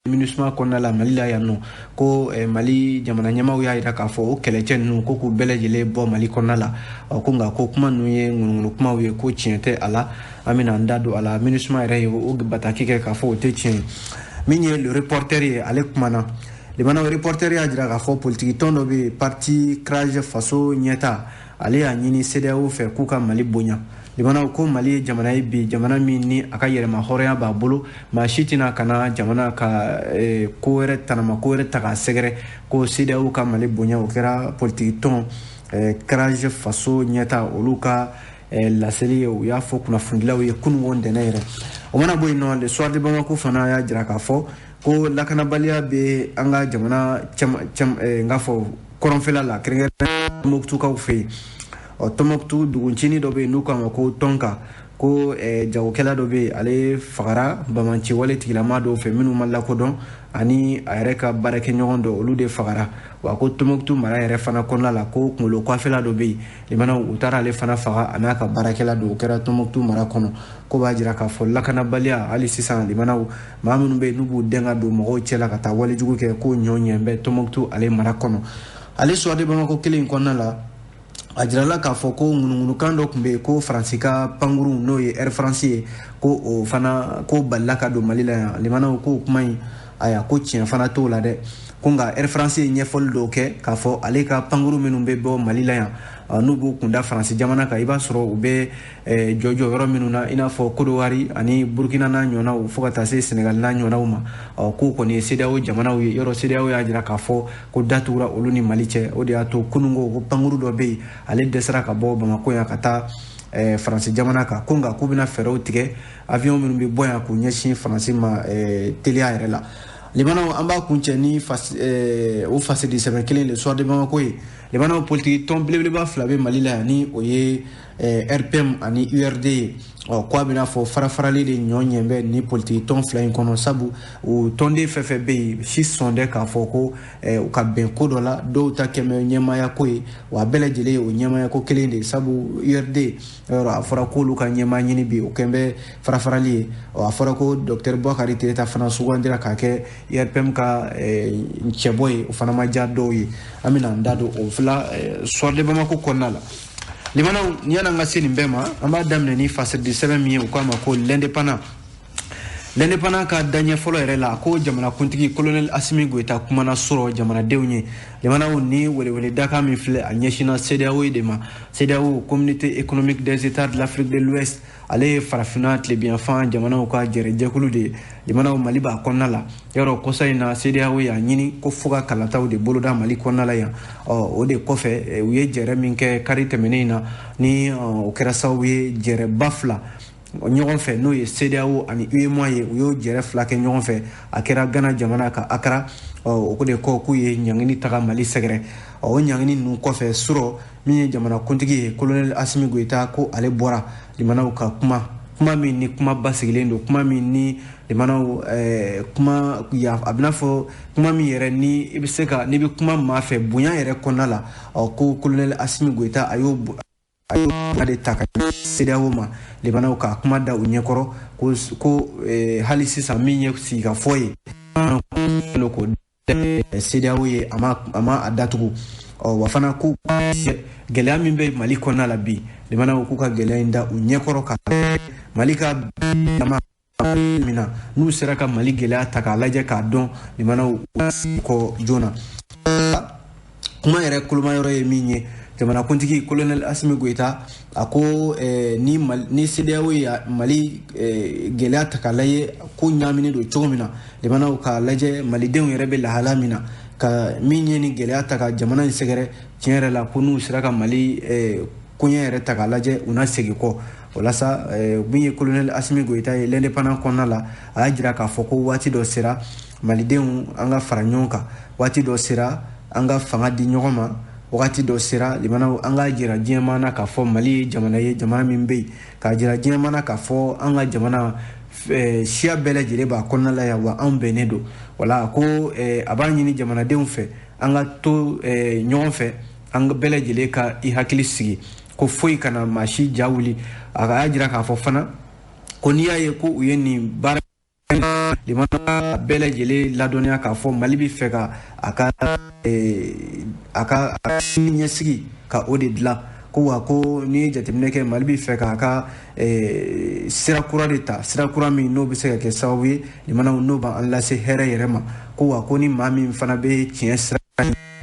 MINUSMA kɔnɔna la Mali la yan nɔ, ko Mali jamana ɲɛmaaw y'a jira k'a fɔ o kɛlɛcɛ ninnu ko k'u bɛɛ lajɛlen bɔ Mali kɔnɔna la. Ɔ, ko nka ko kuma ninnu ye ŋunuŋunu kumaw ye, ko tiɲɛ tɛ a la. An bɛna an da don a la. MINUSMA yɛrɛ ye o bataki kɛ k'a fɔ o tɛ tiɲɛ ye. Min ye Le Reporter ye, ale kumana. Limanaw, Reporter y'a jira k'a fɔ politiki tɔn dɔ bɛ yen, parti CRAJ Faso Ɲɛta, ale y'a ɲini CEDEAO fɛ k'u ka Mali bonya. Limanaw, ko Mali ye jamana ye bi, jamana min ni a ka yɛrɛma hɔrɔnya b'a bolo, maa si tɛna ka na jamana ka ko wɛrɛ tanama ko wɛrɛ ta k'a sɛgɛrɛ, ko CEDEAO ka Mali bonya. O kɛra politiki tɔn CRAJ Faso Ɲɛta olu ka laseli ye. U y'a fɔ kunnafonidilaw ye kununko ntɛnɛn yɛrɛ. O mana bɔ yen nɔ, Le Soir de Bamako fana y'a jira k'a fɔ ko lakanabaliya bɛ an ka jamana n k'a fɔ kɔrɔnfɛla la, kɛrɛnkɛrɛn Tɔnbɔkutukaw fɛ yen. Ɔ, Tɔnbɔkutu duguncinin dɔ bɛ yen n'u k'a ma ko Tɔnka, ko jagokɛla dɔ bɛ yen, ale fagara bamanci wale tigilama dɔw fɛ minnu ma lakodɔn, ani a yɛrɛ ka baarakɛɲɔgɔn dɔ, olu de fagara. Wa ko Tɔnbɔkutu mara yɛrɛ fana kɔnɔna la, ko kunkolo kɔfɛla dɔ bɛ yen, limanaw, u taara ale fana faga a n'a ka baarakɛla dɔ. O kɛra Tɔnbɔkutu mara kɔnɔ. Ko b'a jira k'a fɔ lakanabaliya hali sisan, limanaw, maa minnu bɛ yen n'u b'u dɛn ka don mɔgɔw cɛ la ka taa walejugu kɛ, k'o ɲɔ ɲɛ bɛ Tɔnbɔkutu ale mara kɔnɔ. Ale Soir de Bamako kelen in kɔnɔna la, a jirala k'a fɔ ko ŋunuŋunukan dɔ tun bɛ yen ko Faransi ka pankurun, n'o ye Air France ye, ko o fana ko balila ka don Mali la yan. Limanaw, k'o kuma in, ayiwa, ko tiɲɛ fana t'o la dɛ. Ko nka Air France ye ɲɛfɔli dɔw kɛ k'a fɔ ale ka pankuru minnu bɛ bɔ Mali la yan, n'u b'u kunda Faransi jamana kan, i b'a sɔrɔ u bɛ jɔjɔ yɔrɔ minnu na, i n'a fɔ Kodowari ani Burukina n'a ɲɔgɔnnaw, fo ka taa se Senegali n'a ɲɔgɔnnaw ma. K'o kɔni ye CEDEAO jamanaw ye. Yɔrɔ CEDEAO y'a jira k'a fɔ ko datugura olu ni Mali cɛ. O de y'a to kununko ko pankuru dɔ bɛ yen, ale dɛsɛra ka bɔ Bamakɔ yan ka taa Faransi jamana kan. Ko nka k'u bɛna fɛɛrɛw tigɛ avion minnu bɛ bɔ yan k'u ɲɛsin Faransi ma teliya yɛrɛ la. Limanaw, an b'a kuncɛ ni o fasidi sɛbɛn kelen, Le Soir de Bamako ye. Limanaw, politiki tɔn belebeleba fila bɛ Mali la yan, ni o ye RPM ani URD ye. Ɔ, ko a bɛna fɔ fara-farali de ɲɔ ɲɛ bɛ ni politiki tɔn fila in kɔnɔ, sabu o tɔnden fɛn fɛn bɛ yen si sɔn tɛ k'a fɔ ko u ka bɛn ko dɔ la. Dɔw ta kɛmɛ ɲɛmaaya ko ye, wa a bɛɛ lajɛlen ye o ɲɛmaaya ko kelen de ye, sabu URD yɔrɔ a fɔra k'olu ka ɲɛmaa ɲini bi, o kɛn bɛ fara-farali ye. Ɔ, a fɔra ko docteur Boubacar Tereta fana sugandira k'a kɛ URPM ka cɛbɔ ye, o fana ma diya dɔw ye. An bɛna an da don o fila Soir de Bamako kɔnɔna la. Limanaw, ni yan'an ka se nin bɛɛ ma, an b'a daminɛ ni fasiridi sɛbɛn min ye, u k'a ma ko L'Indépendant. L'Indépendant ka daɲɛ fɔlɔ yɛrɛ la, ko jamanakuntigi colonel Assimi Goïta kumana sɔrɔ jamanadenw ye. Limanaw, ni welewele dakan min filɛ, a ɲɛsinna CEDEAO de ma. CEDEAO, Communauté économique des États de l'Afrique de l'Ouest, ale ye farafinna tilebinyanfan jamanaw ka jɛrɛjɛkulu de ye. Limanaw, Mali b'a kɔnɔna la. Yɔrɔ kɔsa in na, CEDEAO y'a ɲini ko fo ka kalataw de boloda Mali kɔnɔna la yan. Ɔ, o de kɔfɛ, u ye jɛrɛ min kɛ kari tɛmɛnen in na, ni o kɛra sababu ye jɛrɛba fila ɲɔgɔn fɛ, n'o ye CEDEAO ani UEMOA ye, u y'o jɛrɛ fila kɛ ɲɔgɔn fɛ. A kɛra Ghana jamana ka Accra. Ɔ, o de kɔ, k'u ye ɲangini taga Mali sɛgɛrɛ. Ɔ, o ɲangini ninnu kɔfɛ, surɔ min ye jamanakuntigi ye, colonel Assimi Goïta, ko ale bɔra, limanaw, ka kuma, kuma min ni kuma basigilen don, kuma min ni, limanaw, kuma ya a bɛna fɔ kuma min yɛrɛ ni i bɛ se ka n'i bɛ kuma maa fɛ bonya yɛrɛ kɔnɔna la. Ɔ, ko colonel Assimi Goïta a y'o de ta ka CEDEAO ma, limanaw, ka kuma da u ɲɛkɔrɔ ko hali sisan min ye sigikafɔ ye ko CEDEAO ye, a ma a datugu. Ɔ, wa fana ko gɛlɛya min bɛ Mali kɔnɔna la bi, limanaw, k'u ka gɛlɛya in da u ɲɛkɔrɔ ka Mali ka min na, n'u sera ka Mali gɛlɛya ta k'a lajɛ k'a dɔn, limanaw, kɔ joona. Kuma yɛrɛ kolomayɔrɔ ye min ye, jamanakuntigi colonel Assimi Goïta a ko ni CEDEAO ye Mali gɛlɛya ta k'a lajɛ, ko ɲaaminen don cogo min na, limanaw, k'a lajɛ malidenw yɛrɛ bɛ lahala min na, ka min ye ni gɛlɛya ta ka jamana in sɛgɛrɛ, tiɲɛ yɛrɛ la, ko n'u sera ka Mali koɲɛ yɛrɛ ta k'a lajɛ, u na segin kɔ. O la sa, min ye colonel Assimi Goïta ye, L'Indépendant kɔnɔna la, a y'a jira k'a fɔ ko waati dɔ sera malidenw an ka fara ɲɔgɔn kan, waati dɔ sera an ka fanga di ɲɔgɔn ma, wagati dɔ sera, limanaw, an k'a jira diɲɛmaa na k'a fɔ Mali ye jamana ye, jamana min bɛ yen, k'a jira diɲɛmaa na k'a fɔ an ka jamana siya bɛɛ lajɛlen b'a kɔnɔna la yan, wa anw bɛnnen don. Wala ko a b'a ɲini jamanadenw fɛ an ka to ɲɔgɔn fɛ, an bɛɛ lajɛlen ka i hakili sigi, ko foyi kana maa si ja wuli. A y'a jira k'a fɔ fana ko n'i y'a ye ko u ye nin baara Limana bɛɛ lajɛlen ladɔnniya k'a fɔ Mali bɛ fɛ ka a ka sini ɲɛsigi ka o de dilan. Ko wa ko n'i ye jateminɛ kɛ, Mali bɛ fɛ k'a ka sira kura de ta, sira kura min n'o bɛ se ka kɛ sababu ye, limanaw, n'o b'an lase hɛrɛ yɛrɛ ma. Ko wa ko ni maa min fana bɛ tiɲɛ sira,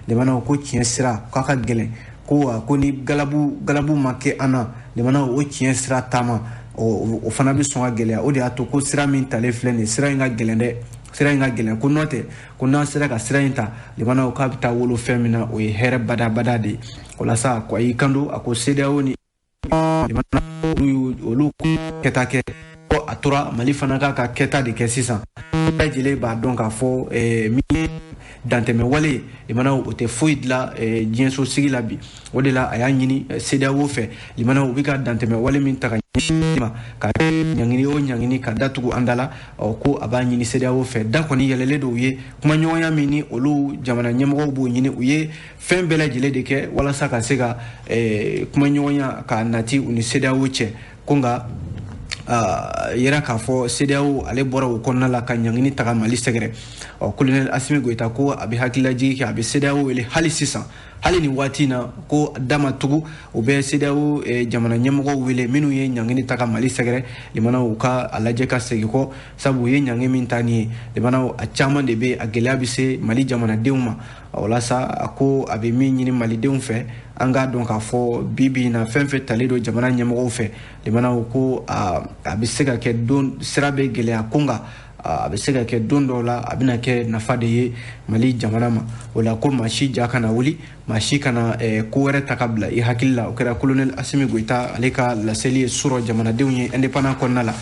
limanaw, ko tiɲɛ sira k'a ka gɛlɛn. Ko wa ko ni galabu galabu ma kɛ an na, limanaw, o tiɲɛ sira taama, o fana bɛ sɔn ka gɛlɛya. O de y'a to ko sira min talen filɛ nin ye, sira in ka gɛlɛn dɛ, sira in ka gɛlɛn. Ko n'o tɛ, ko n'an sera ka sira in ta, limanaw, k'a bɛ taa wolo fɛn min na, o ye hɛrɛ badabada de ye. O la sa, ko a y'i kanto, a ko CEDEAO ni olu kɛta kɛ, ko a tora Mali fana k'a ka kɛta de kɛ. Sisan bɛɛ lajɛlen b'a dɔn k'a fɔ min ye dantɛmɛ wale, limanaw, o tɛ foyi dilan diɲɛso sigi la bi. O de la a y'a ɲini CEDEAO fɛ, limanaw, u bɛ ka dantɛmɛ wale min ta ka ɲɛsin ma, ka ɲangini o ɲangini ka datugu an da la, ɔ ko a b'a ɲini CEDEAO fɛ, da kɔni yɛlɛlen don u ye. Kumaɲɔgɔnya min ni olu jamana ɲɛmɔgɔw b'o ɲini, u ye fɛn bɛɛ lajɛlen de kɛ walasa ka se ka kumaɲɔgɔnya ka nati u ni CEDEAO cɛ. Ko nka yira k'a fɔ CEDEAO ale bɔra o kɔnɔna la ka ɲangini taga Mali sɛgɛrɛ. Ɔ colonel Assimi Goïta ko a bɛ hakililajigi kɛ, a bɛ CEDEAO wele hali sisan, hali nin waati in na, ko da ma tugu, u bɛ CEDEAO jamana ɲɛmɔgɔw wele minnu ye ɲangini ta ka Mali sɛgɛrɛ, limanaw, u ka a lajɛ ka segin kɔ, sabu u ye ɲangi min ta nin ye, limanaw, a caman de bɛ a gɛlɛya bɛ se Mali jamanadenw ma. O la sa, a ko a bɛ min ɲini malidenw fɛ, an k'a dɔn k'a fɔ bi bi in na, fɛn fɛn talen don jamana ɲɛmɔgɔw fɛ, limanaw, ko a bɛ se ka kɛ don sira bɛ gɛlɛya, ko nka a bɛ se ka kɛ don dɔw la a bɛna kɛ nafa de ye Mali jamana ma. O la ko maa si ja kana wuli, maa si kana ko wɛrɛ ta ka bila i hakili la. O kɛra colonel Assimi Goïta ale ka laseli ye surɔ jamanadenw ye Indépendant kɔnɔna la.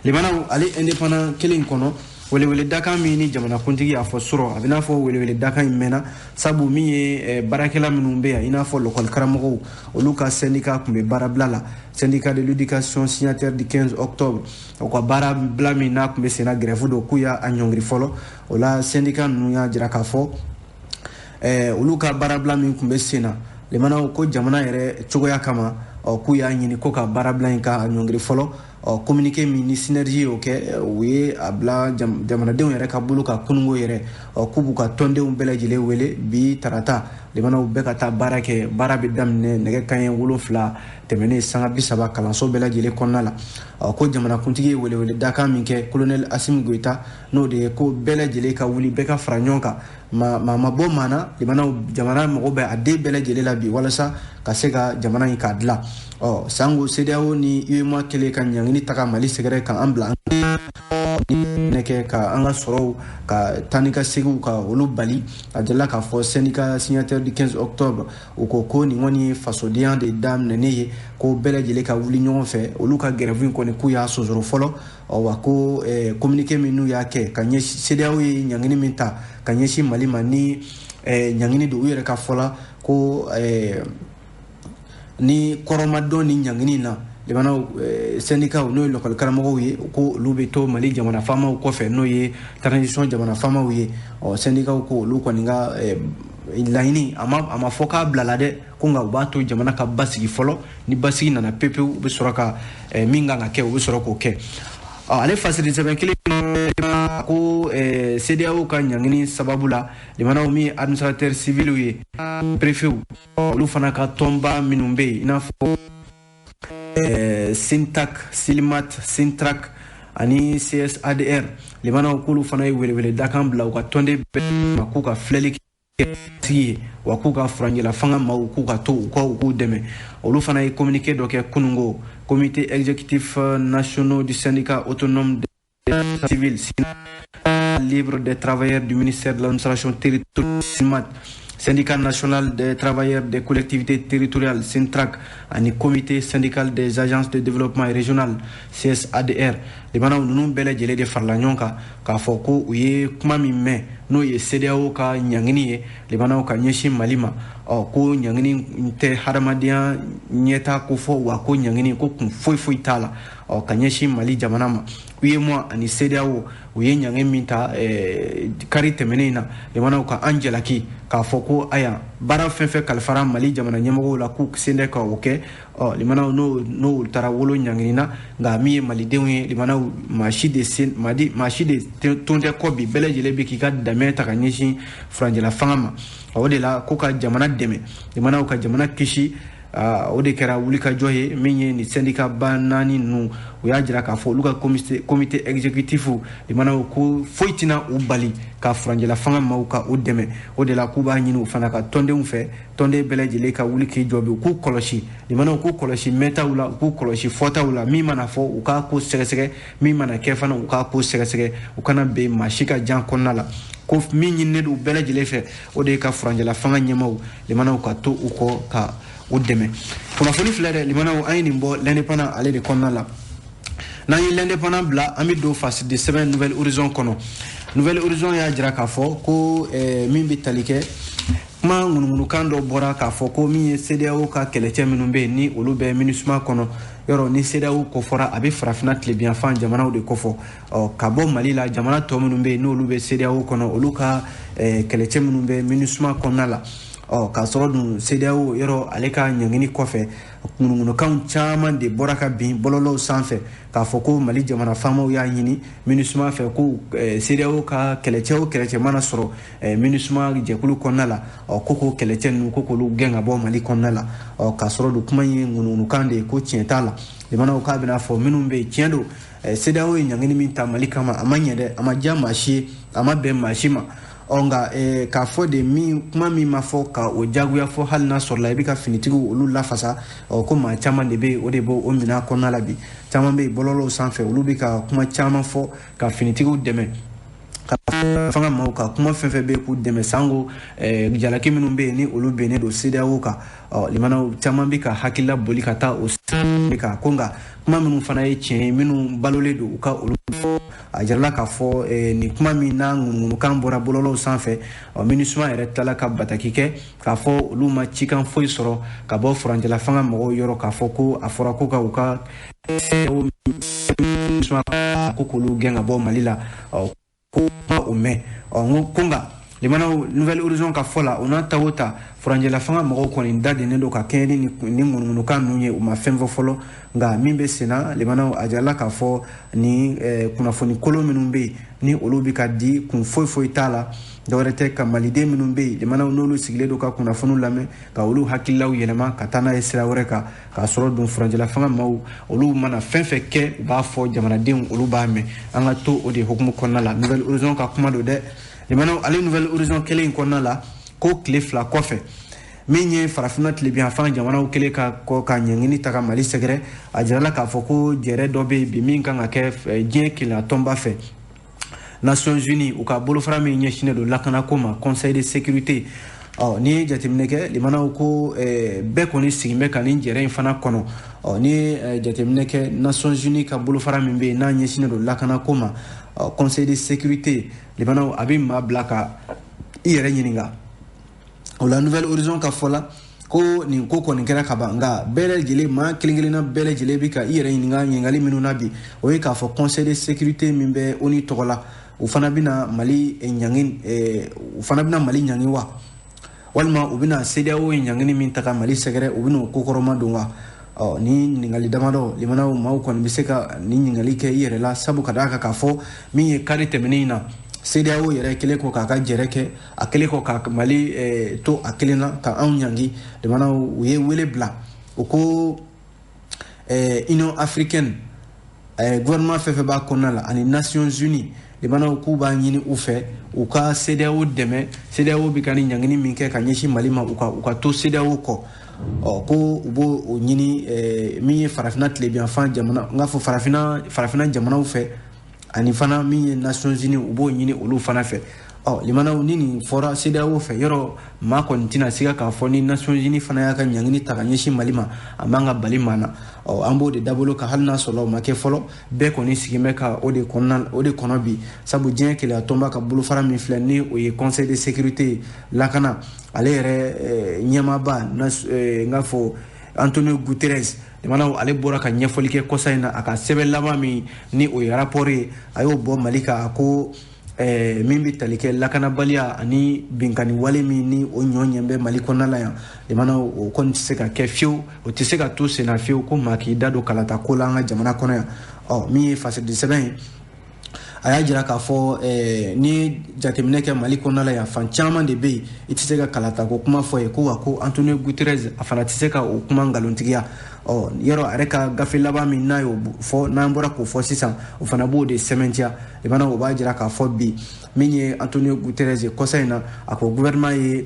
Limanaw, ale Indépendant kelen kɔnɔ, welewele dakan min ni jamanakuntigi y'a fɔ surɔ, a bɛ n'a fɔ welewele dakan in mɛnna, sabu min ye baarakɛla minnu bɛ yan, i n'a fɔ lɔkɔli karamɔgɔw, olu ka syndicat tun bɛ baarabila la, Syndicat de l'éducation signataire du 15 octobre. O ka baara bila min n'a tun bɛ senna, grève don, k'u y'a ɲɔngiri fɔlɔ. O la syndicat ninnu y'a jira k'a fɔ olu ka baarabila min tun bɛ sen na, limanaw, ko jamana yɛrɛ cogoya kama, ɔ k'u y'a ɲini ko ka baarabila in ka ɲɔngiri fɔlɔ. Ɔ communiqué min ni Synergie y'o kɛ, u ye a bila jamanadenw yɛrɛ ka bolo ka kununko yɛrɛ. Ɔ k'u b'u ka tɔndenw bɛɛ lajɛlen wele bi tarata, limanaw, bɛɛ ka taa baara kɛ. Baara bɛ daminɛ nɛgɛ kanɲɛ 7 tɛmɛnen sanga 30 kalanso bɛɛ lajɛlen kɔnɔna la. Ɔ ko jamanakuntigi ye welewele dakan min kɛ, colonel Assimi Goïta, n'o de ye ko bɛɛ lajɛlen ka wuli, bɛɛ ka fara ɲɔgɔn kan, maa ma bɔ maa na, limanaw, jamana mago bɛ a den bɛɛ lajɛlen la bi walasa ka se ka jamana in k'a dilan. Ɔ sango CEDEAO ni UEMOA kɛlen ka ɲangini taga Mali sɛgɛrɛ, ka an bila an kɛ ka an ka sɔrɔw ka taa ni ka seginw ka olu bali, a delila k'a fɔ Syndicat signataire du 15 octobre, u ko ko nin kɔni ye fasodenya de daminɛnen ye, ko bɛɛ lajɛlen ka wuli ɲɔgɔn fɛ. Olu ka grève in kɔni, k'u y'a sonsoro fɔlɔ. Ɔ wa ko communiqué min n'u y'a kɛ ka ɲɛsin, CEDEAO ye ɲangini min ta ka ɲɛsin Mali ma, ni ɲangini don u yɛrɛ ka fɔ la, ko ni kɔrɔmadɔn ni ɲangini na, limanaw, syndicat n'o ye lɔkɔli karamɔgɔw ye, ko olu bɛ to Mali jamana faamaw kɔfɛ, n'o ye transition jamana faamaw ye. Ɔ syndicat ko olu kɔni ka laɲini, a ma fɔ k'a bilala dɛ, ko nka u b'a to jamana ka basigi fɔlɔ. Ni basigi nana pepewu, u bɛ sɔrɔ ka min kan ka kɛ, u bɛ sɔrɔ k'o kɛ. Ale fasiri sɛbɛn kelen ko CEDEAO ka ɲangini sababu la, limanaw, min ye administrateur civil ye, préfet, olu fana ka tɔnba minnu bɛ yen, i n'a fɔ SYNTAC, SYLMAT, SYNTRAC ani CSADR, limanaw, k'olu fana ye welewele dakan bila u ka tɔnden bɛɛ ma k'u ka filɛli kɛ sigi ye, wa k'u ka furancɛla fanga maaw k'u ka to u ka u k'u dɛmɛ. Olu fana ye communiqué dɔ kɛ kununko, Comité exécutif national du Syndicat autonome des civils libre des travailleurs du ministère de l'Administration territoriale, Syndicat national des travailleurs des collectivités territoriales, SYNTRAC, ani Comité syndical des agences de développement régional, CSADR. Limanaw, ninnu bɛɛ lajɛlen de farala ɲɔgɔn kan k'a fɔ ko u ye kuma min mɛn, n'o ye CEDEAO ka ɲangini ye, limanaw, ka ɲɛsin Mali ma. Ɔ ko ɲangini tɛ hadamadenya ɲɛta ko fɔ, wa ko ɲangini ko kun foyi foyi t'a la. Ɔ, ka ɲɛsin Mali jamana ma, UEMOA ani CEDEAO, u ye ɲangi min ta kari tɛmɛnen in na, limanaw, ka an jalaki k'a fɔ ko aya baara fɛn fɛn kalifara Mali jamana ɲɛmɔgɔw la, k'u sen tɛ ka o kɛ. Ɔ, limanaw, n'o taara wolo ɲangini na. Nka min ye malidenw ye, limanaw, maa si de sen maa si de ton tɛ kɔ bi. Bɛɛ lajɛlen bɛ k'i ka dɛmɛ ta ka ɲɛsin furancɛla fanga ma. O de la ko ka jamana dɛmɛ, limanaw, ka jamana kisi, o de kɛra wulikajɔ ye. Min ye nin syndicat ba naani ninnu, u y'a jira k'a fɔ olu ka comité exécutif, limanaw, ko foyi tɛna u bali ka furancɛla fanga maaw ka u dɛmɛ. O de la k'u b'a ɲini u fana ka tɔndenw fɛ, tɔnden bɛɛ lajɛlen ka wuli k'i jɔ bi, u k'u kɔlɔsi, limanaw, k'u kɔlɔsi mɛntaw la, u k'u kɔlɔsi fɔtaw la. Min mana fɔ, u k'a ko sɛgɛsɛgɛ. Min mana kɛ fana, u k'a ko sɛgɛsɛgɛ. U kana ben maa si ka jan kɔnɔna la. Ko min ɲininen don u bɛɛ lajɛlen fɛ, o de ye ka furancɛla fanga ɲɛmaw, limanaw, ka to u kɔ ka u dɛmɛ. Kunnafoni filɛ dɛ, limanaw, an ye nin bɔ L'Indépendant ale de kɔnɔna la. N'an ye L'Indépendant bila, an bɛ don fasidi sɛbɛn Nouvel Horizon kɔnɔ. Nouvel Horizon y'a jira k'a fɔ ko min bɛ tali kɛ kuma ŋunuŋunukan dɔ bɔra k'a fɔ ko min ye CEDEAO ka kɛlɛcɛ minnu bɛ yen, ni olu bɛ MINUSMA kɔnɔ. Yɔrɔ ni CEDEAO kofɔra, a bɛ farafinna tilebinyanfan jamanaw de kofɔ. Ɔ, ka bɔ Mali la, jamana tɔ minnu bɛ yen, n'olu bɛ CEDEAO kɔnɔ, olu ka kɛlɛcɛ minnu bɛ MINUSMA kɔnɔna la. Ɔ, k'a sɔrɔ dun CEDEAO yɔrɔ ale ka ɲangini kɔfɛ, ŋunuŋunukanw caman de bɔra ka bin bɔlɔlɔw sanfɛ k'a fɔ ko Mali jamana faamaw y'a ɲini MINUSMA fɛ ko CEDEAO ka kɛlɛcɛ o kɛlɛcɛ mana sɔrɔ MINUSMA jɛkulu kɔnɔna la, ɔ, ko k'o kɛlɛcɛ ninnu, ko k'olu gɛn ka bɔ Mali kɔnɔna la. Ɔ, k'a sɔrɔ dun kuma in ye ŋunuŋunukan de ye, ko tiɲɛ t'a la. Limanaw, k'a bɛna fɔ minnu bɛ yen, tiɲɛ don, CEDEAO ye ɲangini min ta Mali kama, a ma ɲɛ dɛ, a ma diya maa si ye, a ma bɛn maa si ma. Ɔ, nka k'a fɔ de min kuma min ma fɔ ka o jagoya fɔ, hali n'a sɔrɔla i bɛ ka finitigiw olu lafasa. Ɔ, ko maa caman de bɛ yen, o de b'o o minɛn kɔnɔna la bi. Caman bɛ yen bɔlɔlɔw sanfɛ, olu bɛ ka kuma caman fɔ ka finitigiw dɛmɛ, ka fanga maaw ka kuma fɛn fɛn bɛ yen k'u dɛmɛ, sango jalaki minnu bɛ yen, ni olu bɛnnen don CEDEAO kan. Ɔ, limanaw, caman bɛ ka hakilila boli ka taa o kan ko nka kuma minnu fana ye tiɲɛ ye, minnu balolen don, u ka olu. A jirala k'a fɔ nin kuma min n'a ŋunuŋunukan bɔra bɔlɔlɔw sanfɛ, ɔ, MINUSMA yɛrɛ tilala ka bataki kɛ k'a fɔ olu ma cikan foyi sɔrɔ ka bɔ furancɛla fanga mɔgɔw yɔrɔ k'a fɔ ko a fɔra ko ka u ka MINUSMA ko k'olu gɛn ka bɔ Mali la. Ɔ, ko o mɛn. Ɔ, n ko nka, limanaw, Nouvel Horizon ka fɔ la, o n'a ta o ta, furancɛla fanga mɔgɔw kɔni da dennen don ka kɛɲɛ ni ŋunuŋunukan ninnu ye. U ma fɛn fɔ fɔlɔ, nka min bɛ sen na, limanaw, a jirala k'a fɔ ni kunnafoni kolon minnu bɛ yen, ni olu bɛ ka di, kun foyi foyi t'a la, dɔwɛrɛ tɛ ka maliden minnu bɛ yen, limanaw, n'olu sigilen don ka kunnafoniw lamɛn, ka olu hakililaw yɛlɛma ka taa n'a ye sira wɛrɛ kan. K'a sɔrɔ dun furancɛla fanga maaw, olu mana fɛn fɛn kɛ, u b'a fɔ jamanadenw, olu b'a mɛn. An ka to o de hukumu kɔnɔna la. Nouvel Horizon ka kuma don dɛ, limanaw. Ale Nouvel Horizon kelen in kɔnɔna la, ko tile 2 kɔfɛ, min ye farafinna tilebinyanfan jamanaw kelen ka kɔ ka ɲangini ta ka Mali sɛgɛrɛ, a jirala k'a fɔ ko jɛrɛ dɔ bɛ yen bi min kan ka kɛ diɲɛ kelenya tɔnba fɛ, Nations Unies, u ka bolofara min ɲɛsinnen don lakanako ma, Conseil de sécurité. Ɔ, n'i ye jateminɛ kɛ, limanaw, ko bɛɛ kɔni sigin bɛ ka nin jɛrɛ in fana kɔnɔ. Ɔ, n'i ye jateminɛ kɛ, Nations Unies ka bolofara min bɛ yen n'a ɲɛsinnen don lakanako ma, Conseil de sécurité, limanaw, a bɛ maa bila ka i yɛrɛ ɲininka o la. Nouvel Horizon ka fɔ la ko nin ko kɔni kɛra ka ban, nka bɛɛ lajɛlen, maa kelen kelenna bɛɛ lajɛlen bɛ ka i yɛrɛ ɲininka ɲininkali minnu na bi, o ye k'a fɔ Conseil de sécurité min bɛ ONU tɔgɔ la, u fana bɛna Mali ɲangi, u fana bɛna Mali ɲangi wa, walima u bɛna CEDEAO ye ɲangini min ta ka Mali sɛgɛrɛ, u bɛna o kokɔrɔma don wa? Ɔ, ni ɲininkali damadɔ, limanaw, maaw kɔni bɛ se ka nin ɲininkali kɛ i yɛrɛ la, sabu ka d'a kan k'a fɔ min ye kari tɛmɛnen in na, CEDEAO yɛrɛ kelen kɔ k'a ka jɛrɛ kɛ, a kelen kɔ ka Mali to a kelen na ka anw ɲangi, limanaw, u ye wele bila u ko Union africaine, gouvernement fɛn fɛn b'a kɔnɔna la, ani Nations Unies, limanaw, k'u b'a ɲini u fɛ u ka CEDEAO dɛmɛ. CEDEAO bɛ ka ni ɲangini min kɛ ka ɲɛsin Mali ma, u ka to CEDEAO kɔ. Ɔ, ko u b'o o ɲini min ye farafinna tilebinyanfan jamana, n k'a fɔ farafinna jamanaw fɛ, ani fana min ye Nations Unies, u b'o ɲini olu fana fɛ. Ɔ, limanaw, ni nin fɔra CEDEAO fɛ, yɔrɔ maa kɔni tɛna siga k'a fɔ ni Nations Unies fana y'a ka ɲangini ta ka ɲɛsin Mali ma, a man ka bali maa na. Ɔ, an b'o de dabolo kan, hali n'a sɔrɔla o ma kɛ fɔlɔ, bɛɛ kɔni sigin bɛ ka o de kɔnɔna, o de kɔnɔ bi, sabu diɲɛ keleya tɔnba ka bolofara min filɛ ni o ye Conseil de sécurité, lakana, ale yɛrɛ ɲɛmaaba, n k'a fɔ Antonio Guterres, limanaw, ale bɔra ka ɲɛfɔli kɛ kɔsa in na, a ka sɛbɛn laban min ni o ye rapport ye, a y'o bɔ Mali kan. A ko min bɛ tali kɛ lakanabaliya ani binkani wale min ni o ɲɔ ɲɛ bɛ Mali kɔnɔna la yan, limanaw, o kɔni tɛ se ka kɛ fiyewu, o tɛ se ka to senna fiyewu ko maa k'i da don kalata ko la an ka jamana kɔnɔ yan. Ɔ, min ye fasidi sɛbɛn ye, a y'a jira k'a fɔ n'i ye jateminɛ kɛ Mali kɔnɔna la yan, fan caman de bɛ yen, i tɛ se ka kalata ko kuma fɔ ye. Ko wa, ko Antonio Guterres, a fana tɛ se ka o kuma nkalontigiya. Ɔ, yɔrɔ a yɛrɛ ka gafe laban min n'a y'o fɔ, n'an bɔra k'o fɔ sisan, o fana b'o de sɛmɛntiya. I bana, o b'a jira k'a fɔ bi, min ye Antonio Guterres ye, kɔsa in na, a ko gouvernement ye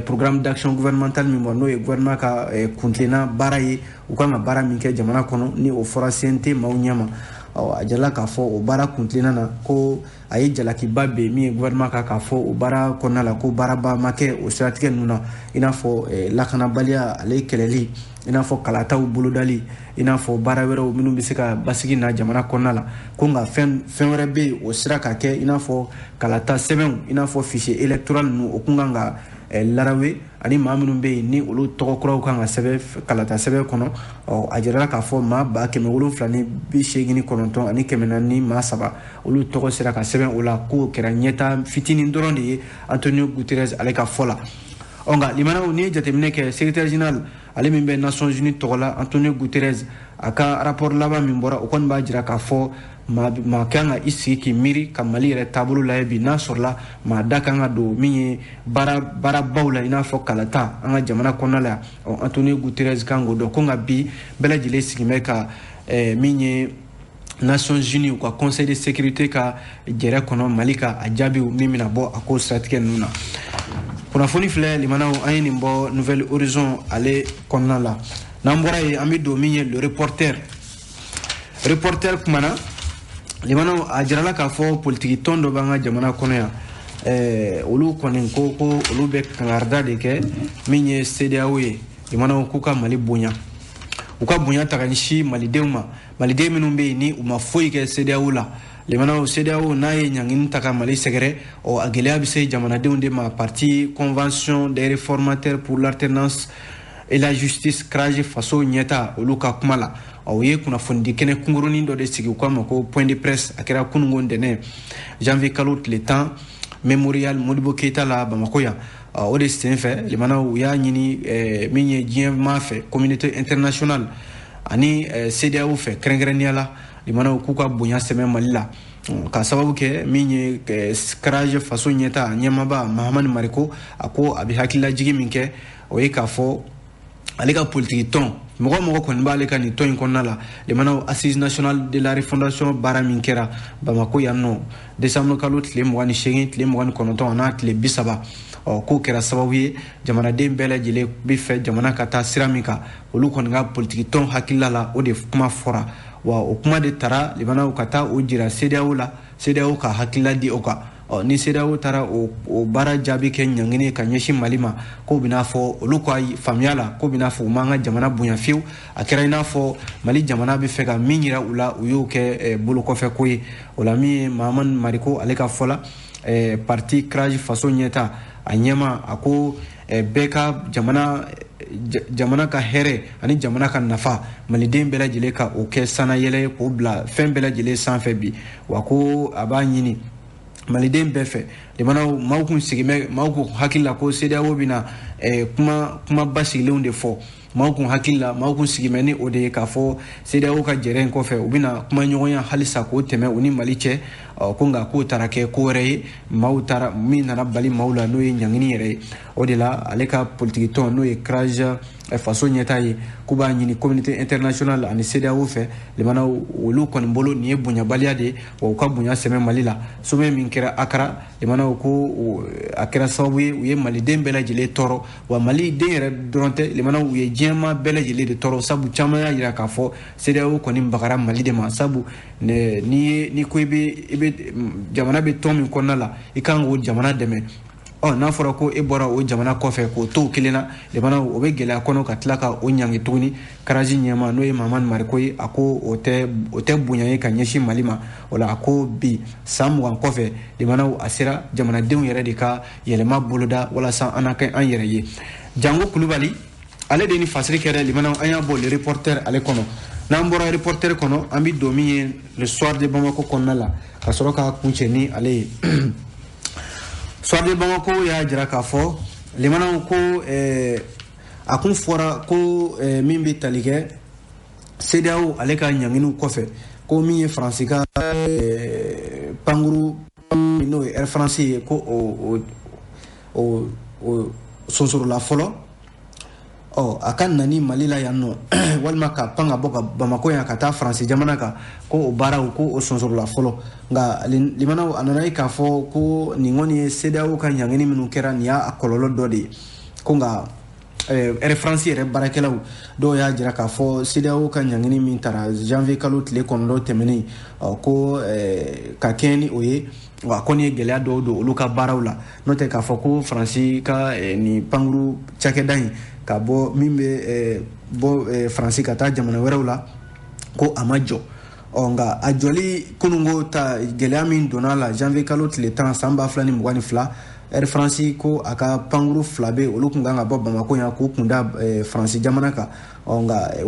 programme d'action gouvernementale min bɔ, n'o ye gouvernement ka kuntilenna baara ye, u kan ka baara min kɛ jamana kɔnɔ, ni o fɔra CNT maaw ɲɛma. Ɔ, a jirala k'a fɔ o baara kuntilenna na, ko a ye jalakiba bɛ min ye gouvernement kan, k'a fɔ o baara kɔnɔna la ko baaraba ma kɛ o siratigɛ ninnu na, i n'a fɔ lakanabaliya ale kɛlɛli, i n'a fɔ kalataw bolodali, i n'a fɔ baara wɛrɛw minnu bɛ se ka basigi na jamana kɔnɔna la. Ko nka fɛn fɛn wɛrɛ bɛ yen, o sira ka kɛ, i n'a fɔ kalata sɛbɛnw, i n'a fɔ fichier électoral ninnu, o kun kan ka larawe, ani maa minnu bɛ yen ni olu tɔgɔ kuraw kan ka sɛbɛn kalata sɛbɛn kɔnɔ. Ɔ, a jirala k'a fɔ maa 789 403, olu tɔgɔ sera ka sɛbɛn o la, k'o kɛra ɲɛta fitinin dɔrɔn de ye, Antonio Guterres ale ka fɔ la. Ɔ, nka limanaw, n'i ye jateminɛ kɛ, secrétaire général ale min bɛ Nations Unies tɔgɔ la, Antonio Guterres, a ka rapport laban min bɔra, o kɔni b'a jira k'a fɔ maa kan ka i sigi k'i miiri ka Mali yɛrɛ taabolo lajɛ bi, n'a sɔrɔla maa da kan ka don min ye baarabaw la, i n'a fɔ kalata an ka jamana kɔnɔna la yan. Ɔ, Antonio Guterres kan k'o dɔn. Ko nka bi, bɛɛ lajɛlen sigilen bɛ ka min ye Nations Unies u ka Conseil de sécurité ka jɛrɛ kɔnɔ, Mali ka a jaabiw min bɛna bɔ a ko siratigɛ ninnu na. Kunnafoni filɛ, limanaw, an ye nin bɔ Nouvel Horizon ale kɔnɔna la. N'an bɔra yen, an bɛ don min ye Le Reporter. Reporter kumana, limanaw, a jirala k'a fɔ politiki tɔn dɔ b'an ka jamana kɔnɔ yan, olu kɔni ko ko olu bɛ kangarida de kɛ min ye CEDEAO ye, limanaw, k'u ka Mali bonya, u ka bonya ta ka ɲɛsin malidenw ma, maliden minnu bɛ yen ni u ma foyi kɛ CEDEAO la. Limanaw, CEDEAO n'a ye ɲangini ta ka Mali sɛgɛrɛ, ɔ, a gɛlɛya bɛ se jamanadenw de ma. Parti Convention des réformateurs pour l'alternance et la justice, CRAJ Faso ɲɛta, olu ka kuma la, u ye kunnafonidi kɛnɛ kunkurunin dɔ de sigi, u k'a ma ko point de presse. A kɛra kununko ntɛnɛn, janvier kalo tile 10, Mémorial Modibo Keyita la, Bamako yan. O de sen fɛ, limanaw, u y'a ɲini min ye diɲɛ maa fɛ, communauté internationale, ani CEDEAO fɛ kɛrɛnkɛrɛnnenya la, limanaw, k'u ka bonya sɛmɛ Mali la, ka sababu kɛ min ye CRAJ Faso ɲɛta ɲɛmaba Mahamani Mariko. A ko a bɛ hakililajigi min kɛ, o ye k'a fɔ ale ka politiki tɔn, mɔgɔ mɔgɔ kɔni b'ale ka nin tɔn in kɔnɔna la, limanaw, Assise nationale de la refondation baara min kɛra Bamako yan nɔ décembre kalo tile 28, tile 29 n'a tile 30, ɔ, k'o kɛra sababu ye jamanaden bɛɛ lajɛlen bɛ fɛ jamana ka taa sira min kan, olu kɔni ka politiki tɔn hakilila la, o de kuma fɔra. Wa o kuma de tara, limanaw, ka taa o jira CEDEAO la, CEDEAO ka hakilila di o kan. Ɔ, ni CEDEAO taara o baara jaabi kɛ ɲangini ka ɲɛsin Mali ma, k'o bɛna fɔ olu ka faamuya la k'o bɛna fɔ u m'an ka jamana bonya fiyewu. A kɛra i n'a fɔ Mali jamana bɛ fɛ ka min yira u la, u y'o kɛ bolokɔfɛ ko ye. O la, min ye Mahamani Mariko ale ka fɔ la, parti CRAJ Faso ɲɛta a ɲɛma, a ko bɛɛ ka jamana ka hɛrɛ ani jamana ka nafa, maliden bɛɛ lajɛlen ka o kɛ sanayɛlɛ ye, k'o bila fɛn bɛɛ lajɛlen sanfɛ bi. Wa ko a b'a ɲini maliden bɛɛ fɛ. Jamanaw maaw kun sigi bɛ, maaw kun hakili la ko CEDEAO bɛna kuma basigilenw de fɔ. Maaw kun hakili la, maaw kun sigi bɛ ni o de ye, k'a fɔ CEDEAO ka jɛrɛ in kɔfɛ, u bɛna kuma ɲɔgɔnya halisa k'o tɛmɛ u ni Mali cɛ. Ko nka k'o taara kɛ ko wɛrɛ ye, maaw taara min nana bali maaw la, n'o ye ɲangini yɛrɛ ye. O de la, ale ka politiki tɔn, n'o ye CRAJ Faso ɲɛta ye, k'u b'a ɲini communauté internationale ani CEDEAO fɛ, limanaw, olu kɔni bolo nin ye bonyabaliya de ye, wa u ka bonya sɛmɛ Mali la. Sommet min kɛra Akara, limanaw, ko a kɛra sababu ye u ye maliden bɛɛ lajɛlen tɔɔrɔ. Wa maliden yɛrɛ dɔrɔn tɛ, limanaw, u ye diɲɛma bɛɛ lajɛlen de tɔɔrɔ, sabu caman y'a jira k'a fɔ CEDEAO kɔni bagara Mali de ma, sabu n'i ye n'i ko i bɛ jamana bɛ tɔn min kɔnɔna la, i kan k'o jamana dɛmɛ. Ɔ, n'a fɔra ko e bɔra o jamana kɔfɛ k'o to o kelen na, limanaw, o bɛ gɛlɛya kɔnɔ ka tila ka o ɲangi tuguni. CRAJ ɲɛma, n'o ye Mahamani Mariko ye, a ko o tɛ bonya ye ka ɲɛsin Mali ma. O la, a ko bi, san 20 kɔfɛ, limanaw, a sera jamanadenw yɛrɛ de ka yɛlɛma boloda walasa an na kɛ an yɛrɛ ye. Jango Kulubali Ale de ni fasiri kɛra limanaw, an y'a bɔ Le Reporter ale kɔnɔ. N'an bɔra Reporter kɔnɔ, an bɛ don min ye Le Soir de Bamako kɔnɔna la, ka sɔrɔ k'a kuncɛ ni ale ye. Soir de Bamako y'a jira k'a fɔ limanaw ko a kun fɔra ko min bɛ tali kɛ CEDEAO ale ka ɲanginiw kɔfɛ, ko min ye Faransi ka pankuru n'o ye Air France ye, ko o sonsorola fɔlɔ. Ɔ, a ka nani Mali la yan nɔ, walima ka pan ka bɔ ka Bamako yan ka taa Faransi jamana kan, ko o baaraw ko o sonsorola fɔlɔ. Nka limanaw, a nana ye k'a fɔ ko nin kɔni ye CEDEAO ka ɲangini minnu kɛra, nin y'a kɔlɔlɔ dɔ de ye. Ko nka Air France yɛrɛ baarakɛlaw dɔw y'a jira k'a fɔ CEDEAO ka ɲangini min tara janvier kalo tile 9 tɛmɛnen, ko ka kɛɲɛ ni o ye, wa kɔni ye gɛlɛya dɔw don olu ka baaraw la. N'o tɛ k'a fɔ ko Faransi ka nin pankuru cakɛda in ka bɔ min bɛ bɔ Faransi ka taa jamana wɛrɛw la, ko a ma jɔ. Ɔ, nka a jɔli kununko ta, gɛlɛya min donna a la janvier kalo tile 10 san 2022, Air France ko a ka pankuru 2 bɛ, olu kun kan ka bɔ Bamako yan k'u kun da Faransi jamana kan. Ɔ, nka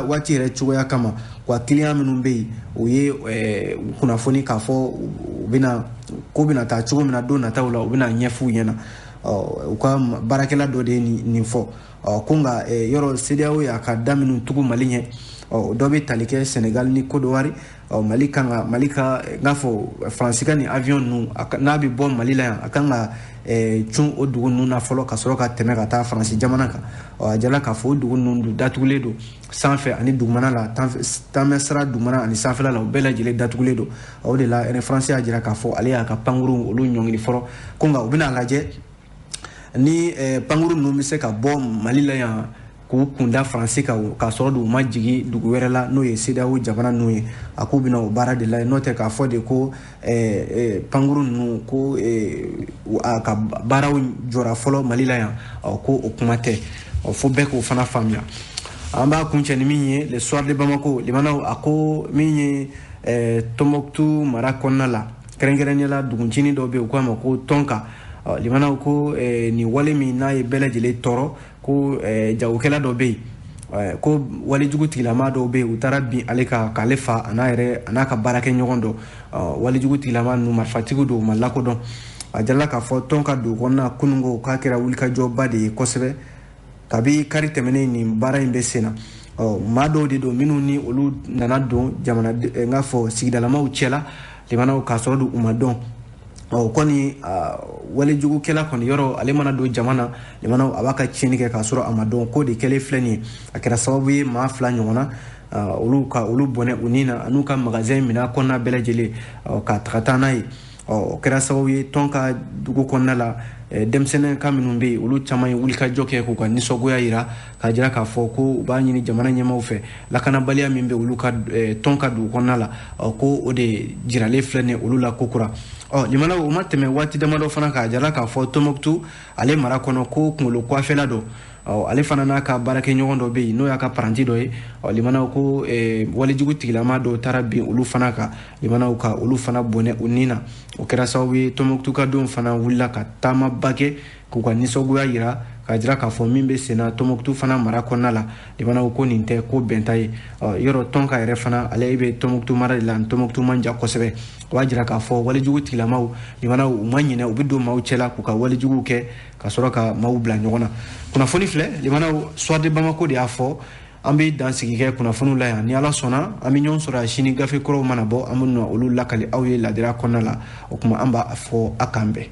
waati yɛrɛ cogoya kama, wa kiliyan minnu bɛ yen, o ye kunnafoni k'a fɔ u bɛna ko bɛna taa cogo min na don nataw la, u bɛna ɲɛf'u ɲɛna. Ɔ, u ka baarakɛla dɔ de ye nin fɔ. Ɔ, ko nka yɔrɔ CEDEAO y'a ka da minnu tugu Mali ɲɛ, ɔ, dɔ bɛ tali kɛ Sénégal ni Côte d'Ivoire. Ɔ, Mali kan ka, Mali ka, n k'a fɔ Faransi ka nin avion ninnu, n'a bɛ bɔ Mali la yan, a kan ka cun o dugu ninnu na fɔlɔ, ka sɔrɔ ka tɛmɛ ka taa Faransi jamana kan. Ɔ, a jala k'a fɔ o dugu ninnu dun datugulen don sanfɛ ani dugumana la, taamɛ sira dugumana ani sanfɛla la, o bɛɛ lajɛlen datugulen don. O de la Air France y'a jira k'a fɔ ale y'a ka pankuru olu ɲɔngiri fɔlɔ, ko nka u bɛna lajɛ ni pankuru ninnu bɛ se ka bɔ Mali la yan k'u kunda Faransi kan, k'a sɔrɔ u ma jigin dugu wɛrɛ la, n'o ye CEDEAO jamana ninnu ye. A k'u bɛna o baara de la. N'o tɛ k'a fɔ de ko pankuru ninnu ko a ka baaraw jɔra fɔlɔ Mali la yan, ko o kuma tɛ. Fo bɛɛ k'o fana faamuya. An b'a kuncɛ ni min ye Le Soir de Bamako, limanaw, a ko min ye Tombouctou mara kɔnɔna la, kɛrɛnkɛrɛnnenya la duguncinin dɔ bɛ yen, u k'a ma ko Tɔnka. Limanaw, ko nin wale min n'a ye bɛɛ lajɛlen tɔɔrɔ, ko jagokɛla dɔ bɛ yen, ko walejugu tigilama dɔw bɛ yen, u taara bin ale kan k'ale fa, a n'a yɛrɛ a n'a ka baarakɛɲɔgɔn dɔ. Walejugu tigilama ninnu marifatigiw don, u ma lakodɔn. A jirala k'a fɔ tɔn ka dugu kɔnɔna kununko k'a kɛra wulikajɔba de ye kosɛbɛ kabi kari tɛmɛnen nin baara in bɛ sen na. Ɔ, maa dɔw de don minnu ni olu nana don jamana, n k'a fɔ sigidalamaw cɛla, limanaw, k'a sɔrɔ u ma dɔn. Ɔ, kɔni walejugukɛla kɔni yɔrɔ ale mana don jama na, limanaw, a b'a ka tiɲɛni kɛ k'a sɔrɔ a ma dɔn. Ko de kɛlen filɛ nin ye, a kɛra sababu ye maa 2 ɲɔgɔnna olu ka olu bɔnɛ u ni na, an'u ka magasin minɛn kɔnɔna bɛɛ lajɛlen ka taga taa n'a ye. Ɔ, o kɛra sababu ye tɔn ka dugu kɔnɔna la, denmisɛnnin ka minnu bɛ yen, olu caman ye wulikajɔ kɛ k'u ka nisɔngoya jira, k'a jira k'a fɔ ko u b'a ɲini jamana ɲɛmaaw fɛ, lakanabaliya min bɛ olu ka tɔn ka dugu kɔnɔna la, ko o de jiralen filɛ nin olu la kokura. Ɔ, limanaw, o ma tɛmɛ waati damadɔ fana, k'a jira k'a fɔ Tombouctou ale mara kɔnɔ, ko kunkolo kɔfɛla dɔ, ɔ, ale fana n'a ka baarakɛɲɔgɔn dɔ bɛ yen, n'o y'a ka paranti dɔ ye. Ɔ, limanaw, ko walejugu tigilama dɔw taara bin olu fana kan, limanaw, ka olu fana bɔnɛ u ni na. O kɛra sababu ye Tombouctou ka denw fana wulila ka taamaba kɛ k'u ka nisɔngoya jira, k'a jira k'a fɔ min bɛ sen na Tombouctou fana mara kɔnɔna la, limanaw, ko nin tɛ ko bɛnta ye. Ɔ, yɔrɔ tɔn ka yɛrɛ fana, ale bɛ Tombouctou mara de la, Tombouctou man jan kosɛbɛ. O b'a jira k'a fɔ walejugu tigilamaw, limanaw, u ma ɲinɛ, u bɛ don maaw cɛla k'u ka walejuguw kɛ ka sɔrɔ ka maaw bila ɲɔgɔn na. Kunnafoni filɛ, limanaw, Soir de Bamako de y'a fɔ. An bɛ dansigi kɛ kunnafoniw la yan. Ni Ala sɔnna, an bɛ ɲɔgɔn sɔrɔ sini, gafe kɔrɔw mana bɔ, an bɛ na olu lakali aw ye ladira kɔnɔna la. O tuma an b'a fɔ a k'an bɛn.